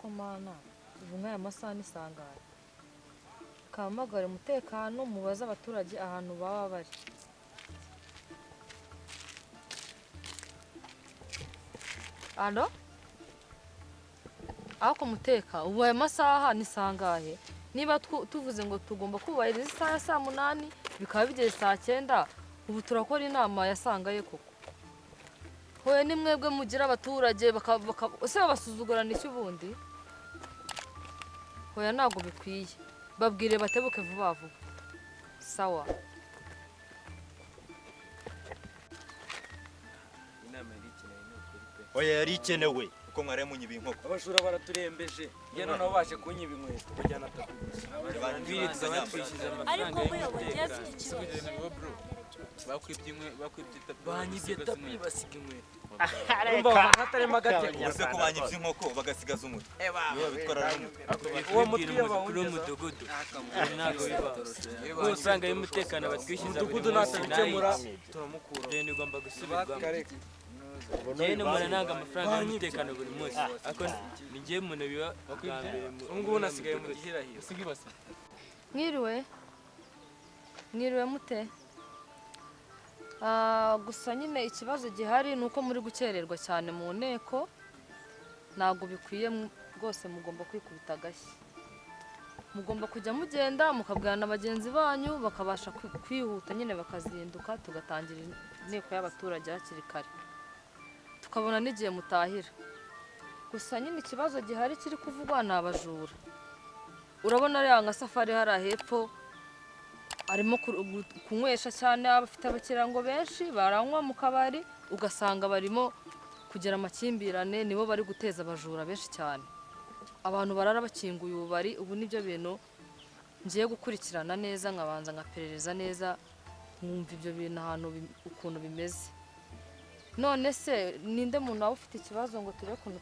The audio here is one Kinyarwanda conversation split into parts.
Ariko mana, ubu nk'aya masaha ni sangahe? Kahamagare umutekano mubaze abaturage ahantu baba bari. Alo? Ariko muteka, ubu aya masaha ni sangahe? Niba tuvuze ngo tugomba kubahiriza isaha ya saa 8 bikaba bigeze saa 9, ubu turakora inama ya sangahe koko? Hoya ni mwebwe mugira abaturage ese babasuzugurana iki ubundi? Hoya ntabwo bikwiye. Babwire batebuke vuba vuba. Sawa. Inama yari ikenewe ni ukuri pe. Oya yari ikenewe kuko mwari munyiba inkoko. Abajura baraturembeje. Njye noneho baje kunyiba inkweto bajyana tapi gusa. Biritse batwishyuza amafaranga y'umutekano. Bakwibye tapi. Banyibye tapi basiga inkweto. Urumva hatarimo agatego. Ubuse ko banyibye inkoko bagasigaza umutwe. Babitwara n'umutwe. Uwo mutwe iyo bawungeza umudugudu. Ntabwo bibaho. Usanga y'umutekano batwishyuza buri umudugudu munsi natabikemura turamukura. Ibintu bigomba gusubirwamo. Njyewe umuntu ntabwo amafaranga y'umutekano buri munsi. Ariko ni njyewe umuntu biba bwa mbere. Ubu ngubu nasigaye mu gihirahiro. Mwiriwe? Mwiriwe mute? Gusa nyine ikibazo gihari ni uko muri gukererwa cyane mu nteko, ntabwo bikwiye rwose, mugomba kwikubita agashyi. Mugomba kujya mugenda mukabwirana na bagenzi banyu bakabasha kwihuta nyine bakazinduka, tugatangira inteko y'abaturage hakiri kare, tukabona n'igihe mutahira. Gusa nyine ikibazo gihari kiri kuvugwa ni abajura. Urabona ariya nka Safari hariya hepfo arimo kunywesha cyane, abafite abakirango benshi baranywa mu kabari, ugasanga barimo kugira amakimbirane, nibo bari guteza abajura benshi cyane. Abantu barara bakinguye ububari. Ubu nibyo bintu ngiye gukurikirana neza, nkabanza nkaperereza neza, nkumva ibyo bintu ahantu ukuntu bimeze. None se ninde muntu waba ufite ikibazo ngo turebe ukuntu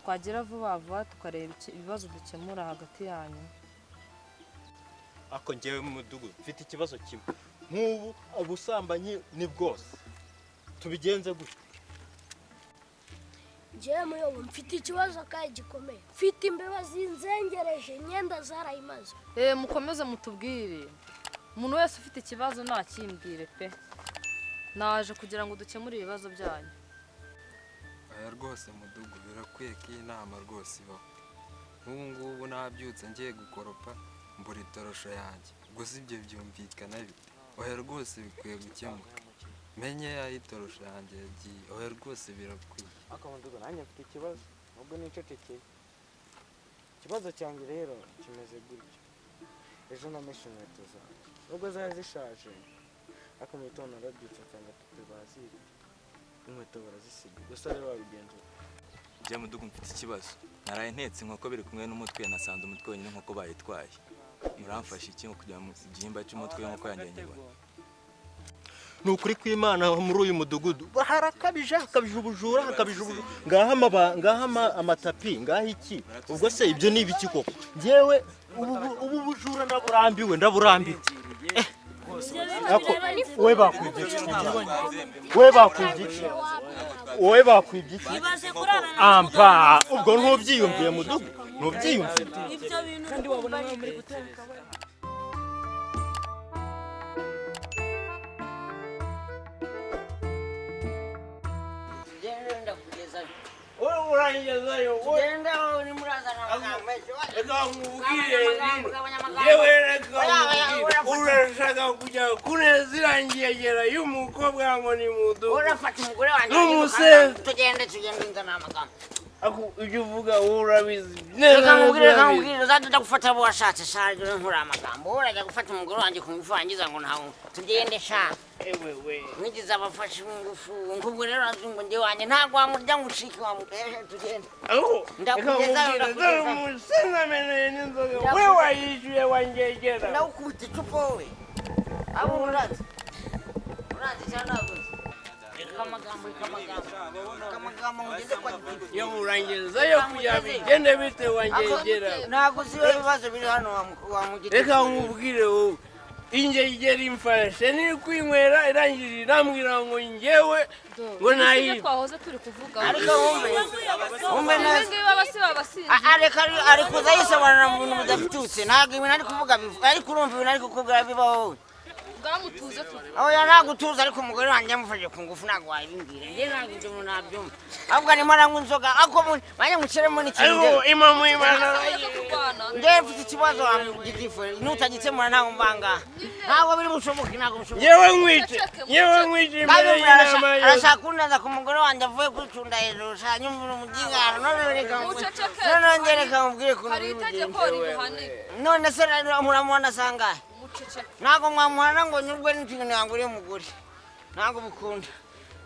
twagera vuba vuba tukareba ibibazo dukemura hagati yanyu? Ako njyewe mu mudugudu mfite ikibazo kimwe. Nk'ubu ubusambanyi ni bwose, tubigenze gute? Njyewe muyobo mfite ikibazo kandi gikomeye. Mfite imbeba zinzengereje, imyenda zarayimaze. Mukomeze mutubwire. Umuntu wese ufite ikibazo nakimbwire pe. Naje kugira ngo dukemure ibibazo byanyu. Aya rwose mudugu birakwiye ko iyi nama rwose ibaho. Nk'ubu ngubu nabyutse ngiye gukoropa mbura itorosho yanjye. Gusa ibyo byumvikana bite? Oya rwose bikwiye gukemuka. Menye aho itorosho yanjye yagiye. Oya rwose birakwiye. Ariko mudugu nanjye mfite ikibazo nubwo nicecekeye. Ikibazo cyanjye rero kimeze gutya. Ejo nameshe inkweto zanjye nubwo zari zishaje, ariko mu gitondo narabyutse nsanga tapi bazibye, inkweto barazisiga. Gusa rero wabigenzura. Njye mudugu mfite ikibazo. Naraye ntetse inkoko biri kumwe n'umutwe, nasanze umutwe wenyine inkoko bayitwaye. Muramfasha iki ngo kugira ngo igihimba cy'umutwe w'inkoko yanjye nyibone? Ni ukuri kw'Imana muri uyu mudugudu harakabije, hakabije ubujura, hakabije ubujura. Ngaha ngaha amatapi, ngaha iki? Ubwo se ibyo ni ibiki koko? Njyewe ubu bujura ndaburambiwe, ndaburambiwe. We bakwibye iki? We bakwibye iki? We bakwibye iki? Amba, ubwo ntubyiyumviye mudugu? Ntubyiyumviye? Ibyo bintu kandi wabona muri gutera akabari. Urangezayo Tugenda urimo urazana amagambo menshi. Reka nkubwire yewe, reka nkubwire, urashaka kujya kuneza irangegera y'umukobwa ngo ni mudugudu. Urafata umugore wanjye N'umusenzi. Tugende tugende nzana amagambo. Ako ibyo uvuga wowe urabizi neza. Reka nkubwire, reka nkubwire, uzajya ujya gufata abo washatse sha, ujye nkura amagambo. Wowe urajya gufata umugore wanjye ku ngufu wangiza ngo ntawe tugende sha. Ewe we. Nkigize abafashe ingufu, nkubwo rero ngo njye wanjye ntabwo wamurya ngo ucike wamuteje tugende. Aho reka Ndakugezayo, nkubwire, dore ndakugezayo. umusenzi ameneye n'inzoga, we wayishyuye wangegera. Ndagukubita icupa wowe. Abo urazi. Urazi cyangwa ntabwo uzi? Reka amagambo, reka amagambo. Reka amagambo ngugeze kwa gitifu. Yewe urangezayo kugira bigende bite wangegera. Ntabwo uzi ibibazo biri hano wa mugitifu. Reka nkubwire wowe. Ingegera imfashe niri kwinywera, irangije irambwira ngo njyewe ngo Ibi sibyo nayibe. twahoze turi kuvuga. Ariko wumve, wumve neza. Ibi ngibi baba si babasinzi. Areka ari kuza yisobanura mu bintu bidafututse. Ntabwo ibintu ari kuvuga bivuga, ariko urumva ibintu ari kukubwira bibaho wowe. Bwamutuze tu. Oya, ntabwo utuza, ariko umugore wanjye yamufashe ku ngufu, ntabwo wabimbwira. Njye ntabwo ibyo bintu nabyumva, ahubwo arimo aranywa inzoga, ariko mwanya mushyiremo n'ikintu. Ariko Njyewe imamu imana. Mureke kurwana. Njyewe mfite ikibazo wa gitifu, nutagikemura ntabwo mvanga, ntabwo biri bushoboke, ntabwo bushoboke. Yewe nkwice, yewe nkwice Kandi imbere y'inama yose. arashaka kundaza ku mugore wanjye avuye kwicunda hejuru, shanyumvira umuginga. None reka Muceceke. none reka mubwire ukuntu Hari biri itegeko bugende. ribihanira. None se rero muramuhana sangahe? Muceceke. Ntabwo mwamuhana ngo nyurwe n'ikintu yangu uriya mugore, ntabwo bikunda.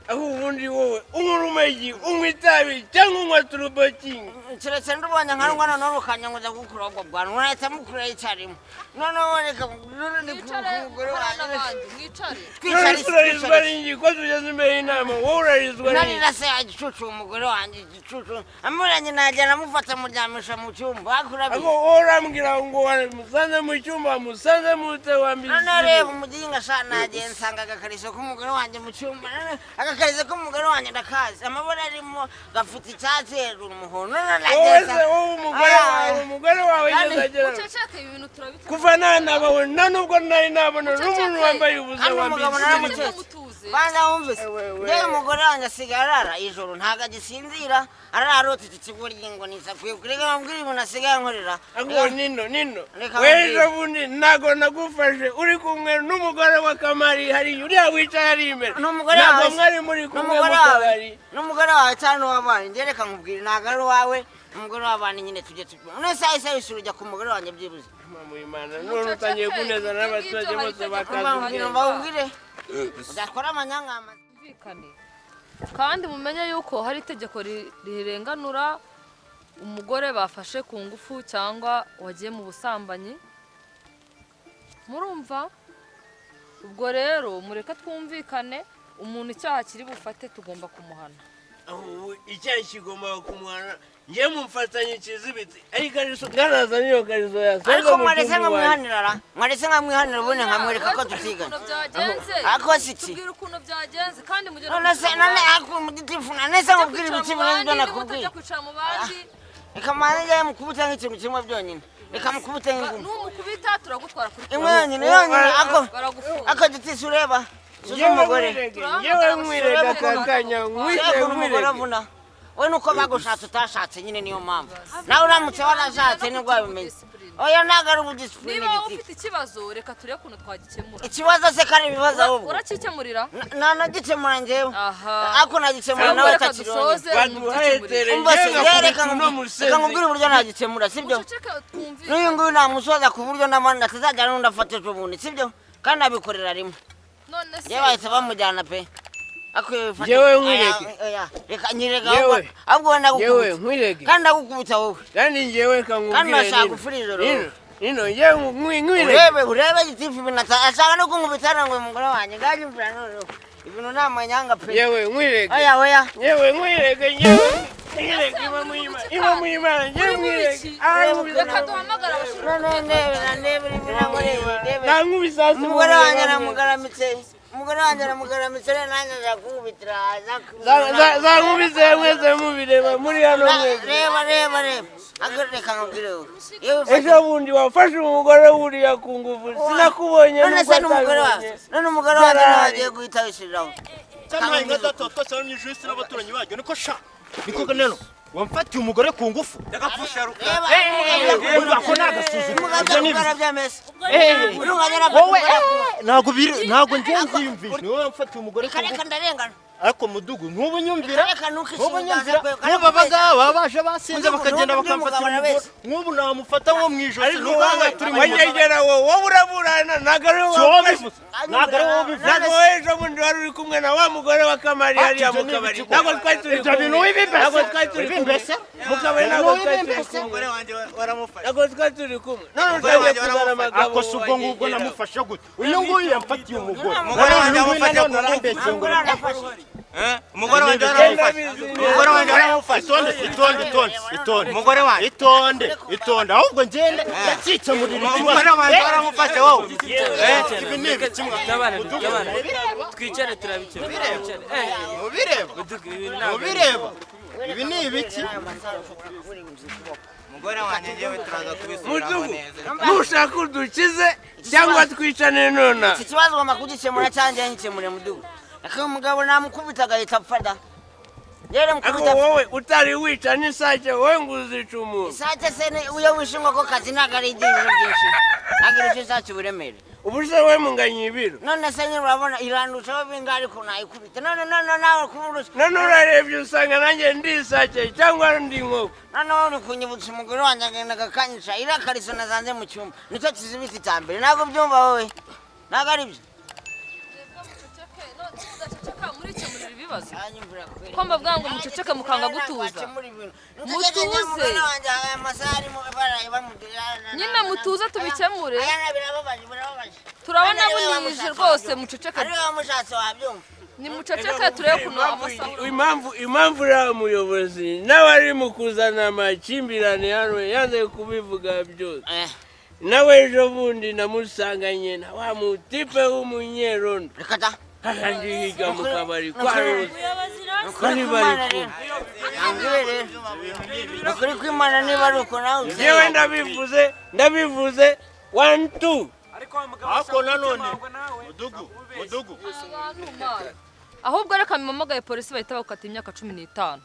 Aho ubundi wowe unywa urumogi, unywa itabi cyangwa unywa turubokingi? Keretse ndubonye nkarwa, noneho rukanyanguza gukura ubwo bwanwa, urahita mukura icyarimwe. Noneho reka none ni ku Mwicare mugore hariya wanjye. n'abandi mwicare. Twicare. None se urarizwa Twicare. n'iki ko tugeze imbere y'inama, wowe urarizwa n'iki? Narira se igicucu, umugore wanjye igicucu amuranye, najya namufata muryamisha mu cyumba akurabiye. Ako wowe urambwira ngo wamusanze mu cyumba, wamusanze mu te Noneho wambise. reba umuginga sha, nagiye nsanga agakariso k'umugore wanjye mu cyumba. None agakariso k'umugore wanjye ndakazi, amabara arimo gafite icyatsi hejuru, umuhondo. None nagiye Wowe se nsanga wowe umugore wawe, umugore wawe Kandi- yigeze agera Muceceke, ibi bintu turabikora. Kuva nanabaho nta nubwo nari nabona n'umuntu wambaye ubusa Kandi umugabo wambise. naramuketse. Mutuze. Banza wumvise, ngewe umugore wanjye asigaye arara ijoro ntabwo agisinzira, arara arota iki kigoryi ngo nisakwiye kureka. Mubwire ibintu asigaye ankorera. Ako nino nino Reka wejo nkubwire. bundi ntago nagufashe uri kumwe n'umugore wa Kamari hariya, uriya wicaye ari imbere? N'umugore Ntabwo wawe. mwari muri kumwe mu N'umugore wawe. kabari? N'umugore wawe cyangwa n'uw'abana? Njye reka nkubwire, ntabwo ari uwawe, umugore w'abana nyine tujye tujya. None se ahise yishyura ujya ku mugore wanjye byibuze? Mama Imana, none utangiye kuneza n'abaturage bose bakaza. Mbabwire, mbabwire udakora amanyangama. Twumvikane. Kandi mumenye yuko hari itegeko rirenganura umugore bafashe ku ngufu cyangwa wagiye mu busambanyi, murumva? Ubwo rero mureke twumvikane, umuntu icyaha kiri bufate tugomba kumuhana. Ubu icyaha kigomba kumuhana, njye mumfatanye ikizibiti, ariko ariso nganaza niyo kariso yasanze Ariko mu mwaretse cyumba iwanjye. nkamwihanira ra, mwaretse nkamwihanira ubundi nkamwereka ko Tubwire tutigana. ukuntu byagenze. Ariko si iki? Tubwire ukuntu byagenze kandi mugere no None se kwicara mu none bandi. ariko umugitifu, none se Mujye nkubwire kwicara ibiki mu birenze bandi, ibyo niba nakubwiye? mutajya kwicara mu bandi. Reka mbanze njye mukubite nk'ikintu kimwe byonyine, reka mukubite nk'ingumi. Numukubita turagutwara kuri Imwe yonyine yonyine, ako Baragufunga. ako gitisi ureba suze Njyewe umugore. nkwirege, njyewe nkwirege aka kanya nkwice. Ukuntu umugore Nkwirege. avuna we nuko bagushatse utashatse nyine, niyo mpamvu nawe uramutse warashatse nibwo wabimenya. Oya, ntabwo ari ubudisipurine. Niba wowe Gitifu, ufite ikibazo, reka turebe ukuntu twagikemura. Ikibazo se kari ibibazo ahubwo? Urakikemurira? Nanagikemura njyewe. Aha. Ariko nagikemura Ahubwo nawe reka atakiriho. dusoze. Baduhaye tere. Umva se, Njyewe njyewe reka ngakubita uno musenzi. reka nkubwire uburyo nagikemura, sibyo? Muceceke twumvikane. N'uyu nguyu namusoza ku buryo n'abandi atazajya n'undi afata ejo bundi, sibyo? Kandi abikorera rimwe. None se Njyewe bahita bamujyana pe. Akwiye bifata. Njyewe nkwireke. Oya, oya, reka nyireka. Njyewe. Ahubwo wowe Njyewe ndagukubita. nkwirege. Kandi ndagukubita wowe. Kandi njyewe Kandi nkubwire urashaka nino. gufura ijoro. Nino nino, njyewe nkwirege. Urebe, urebe gitifu ibintu ashaka no kunkubita ngo umugore wanjye nganyumvira noneho ibintu ni amanyanga pe. Njyewe nkwirege. Oya, oya. Njyewe nkwirege, njyewe nkwirege, iba mu Imana, njyewe Uri mu nkwirege. biki? Arankubita. Reka duhamagare abashinzwe None ndebe na ndebe ibintu ngo ndebe. Nankubise hasi mu Umugore wanjye buriri. aramugaramitse, umugore wanjye aramugaramitse, rero nanjye nzakukubitira. Zankubise mwese mubireba muri hano mwese. Reba, reba, reba. Ako reka nkubwire wowe. Iyo wifata- Ejo bundi wafashe umugore wuriya ku ngufu, sinakubonye None nubwo se n'umugore wawe, atabibonye. none umugore wanjye nawe Yarari. agiye guhita wishyiriraho. Cyangwa nka data wa twese wari mw'ijuru n'abaturanyi baryo, niko sha, niko neno wamfatiye umugore ku ngufu. Reba. Urumva ko ni agasuzuguro. Umugabo Ibyo ni byamese. Wowe ntabwo biri, ntabwo ngiye nziyumvisha, ni wowe wamfatiye umugore ku Reka, reka ngufu. ndarengana. Ariko mudugu, ntubu nyumvira. Reka ntukishe Ntubu ibiganza nyumvira. kwe, Nk'ubu abangaba baba baje basinze Mudugu, bakagenda ntubu bakamfatira umugabo umugore arabeshya. nk'ubu namufata nko mu ijosi Ariko nuko wowe turi mu wanyegera, wowe wowe uraburana, ntabwo ari Si wowe wowe wafashe. ubivuze, ntabwo ari wowe ubivuze. Ntabwo wowe ejo bundi wari uri kumwe na wa mugore wa Kamari Ah, hariya ibyo mu ni kabari? ibiki? Ntabwo twari turi Ibyo bintu kumwe. wibimbese. Ntabwo twari turi kumwe Wibimbese. mu kabari, ntabwo twari turi Wibimbese. kumwe. Umugore wanjye waramufashe. Ntabwo twari turi kumwe, none Umugore utangiye wanjye kuzana waramufashe. amagambo. Ako si ubwo ngubwo namufashe gute? Uyu nguyu yamfatiye umugore. Umugore wanjye Uyu nguyu yamufashe nanone ku ngufu. arambeshye ngo Umugore arafashe. Umugore wanjye waramufashe. Umugore wanjye waramufashe. Itonde, itonde, itonde, itonde. Umugore wanjye. Itonde, itonde. Ahubwo ngende ndakikemurira ikibazo. Umugore wanjye waramufashe wowe. Ibi ni ibiki mwa? Tabana, tabana. Twicare turabikemura. Twicare. Mubireba. Mubireba. Ibi ni ibiki? Umugore wanjye njyewe turaza kubisubiramo Mudugu, neza. nushaka udukize cyangwa twicane nona. Iki kibazo ugomba kugikemura cyangwa nkikemure, mudugu. Ariko umugabo namukubita agahita apfa da. Rero Ariko mukubita. wowe utari wica n'isake, wowe ngo uzica umuntu. Isake se iyo wishe inkokokazi ntabwo ari ibintu byinshi, ntabwo irusha isake uburemere. Ubu se we munganya ibiro? None se nyine urabona irandushaho bingahe, ariko nayikubita. None nawe kuburusha. None urarebye usanga nanjye ndi isake cyangwa ndi inkoko? Noneho uri kunyibutsa umugore wanjye, agenda akanyica iriya kariso nazanze mu cyumba, nicyo kizibiti cya mbere. Ntabwo byumva wowe, ntabwo ari byo. Mudaceceka murikemurira ibibazo. Ko mbabwira ngo muceceke mukanga gutuza. Mutuze. Nyine mutuze tubikemure. Turabona bunije rwose, muceceke. Wamushatse wabyumva. Ni muceceke turebe ukuntu amasaha. Impamvu uriya muyobozi nawe ari mu kuzana amakimbirane hano yanze kubivuga byose, nawe ejo bundi namusanganye na wa mutipe w'umunyerondo hahandi higa mu kabari kwa Roza, bari bari kumwe. Ukuri kw'Imana, niba ari uko nawe. Yewe, ndabivuze, ndabivuze, one two. Ariko nanone mudugu, mudugu. Ahubwo reka mpamagaye polisi bahita bakata imyaka 15.